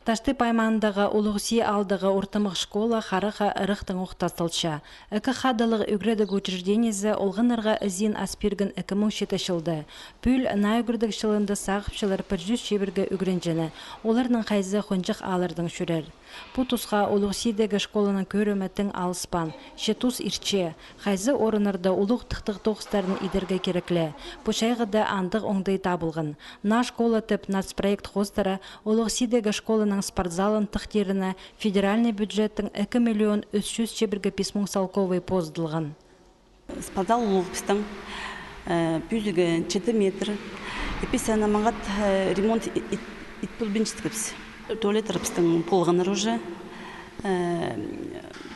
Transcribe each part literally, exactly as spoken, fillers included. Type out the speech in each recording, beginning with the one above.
Таштып аймаандағы Улуғ Сии аалдағы ортымах школа харахха ырахтаң ох тасталча. Ікі хадылығ ӱгредіг учреждениезі олғаннарға ізен ас пирген ікі муң читінҷі чылда. Пӱӱл наа ӱгредіг чылында сағыпчалар пір чӱс чибіргі ӱгренҷіні. Оларның хайзы хонҷых ааллардаң чӧрер. Пу тусха Улуғ Сиидегі школаның кӧрімі тың алыспаан. Че тус иртче. Хайзы орыннарда улуғ тыхтағ тоғыстарын идерге кирек ле. Пу чайғыда андағ оңдай табылған. Наа школа тіп нацпроект хоостыра Улуғ Сиидегі школаның спортзалын тыхтирына федеральный бюджеттің ікі миллион ӱс чӱс чибіргі пис муң салковай позыдылған. Спортзал улуғ пістің, э, пӱзігі читі метр. И піс ана маңат, э, ремонт ит, ит, ит полбинчатхабыс. Туалеттер пістің полғаннар уже. Э,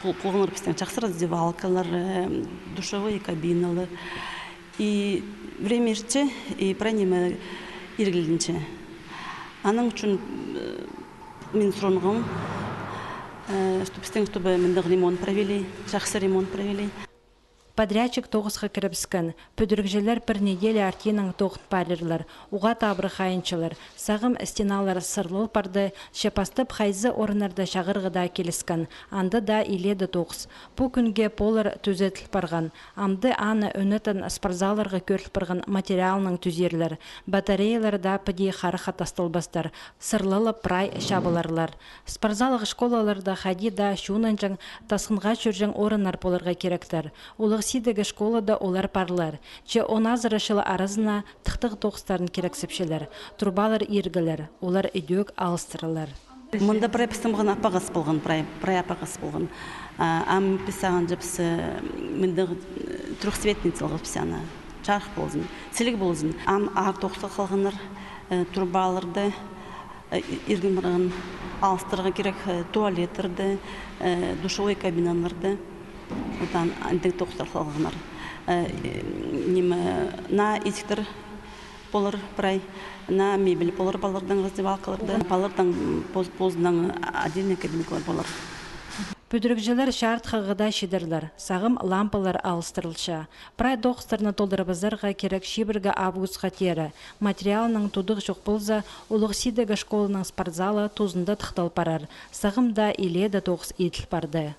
пол-, полғаннар пістің чахсы раздевалкалар, э, душевые кабиналар. И время иртче, и прай ниме иргілінче. Аның ӱчӱн, э, мин сурынғам, э, что пістің, чтобы мындағ ремонт провели, чахсы ремонт провели. Подрядчик тоғысха кірібіскен. Пӱдірігҷілер пір неделя артинаң тоғын парирлар. Уғаа табырах хайынчалар. Сағам стеналар сырлал парды, че пастап хайзы орыннарда чағырға даа киліскен. Анда даа илееде тоғыс. Пу кӱнге полар тӱзеділ парған. Амды аны ӧнетін спортзалларға кӧріл парған материалнаң тӱзирлер. Батареялар даа піди харахха тасталбастар. Сырлалап прай чабыларлар. Спортзаллығ школаларда хайди даа чуунанҷаң, тасхынға чӧрҷең орыннар поларға киректер. Улуғ Сиидегі школада олар парлар. Че он азыра чыл аразына тыхтағ тоғыстарын кирексіпчелер. Турбалар иргілер, олар идӧк алыстырылар. Мында прай пістің полған апарғас полған, прай, прай апарғас полған. А, ам піс сағынчабыс, э, мындағ, э, трёхцветный салғабыс аны. Чарых ползын, сіліг ползын. Ам аар тоғысха халғаннар, э, турбаларды, э, ирген парған, алыстырарға кирек, э, туалеттерді, э, душевой кабиналарды. Отаң андағ тоғыстар халғаннар. Э, э, ниме, наа итіктер полар прай, наа мебель полар, палаларның раздевалкаларды, палаларның поз-, позының отдельный кабинкалар полар. Пӱдірігҷілер чарытхығға даа чидерлер. Сағам лампалар алыстырылча. Прай тоғыстарны толдырыбызарға кирек чибіргі августха теере. Материалнаң тудығ чох полза, Улуғ Сиидегі школаның спортзалы тузында тыхтал парар. Сағам даа илееде тоғыс иділ парды.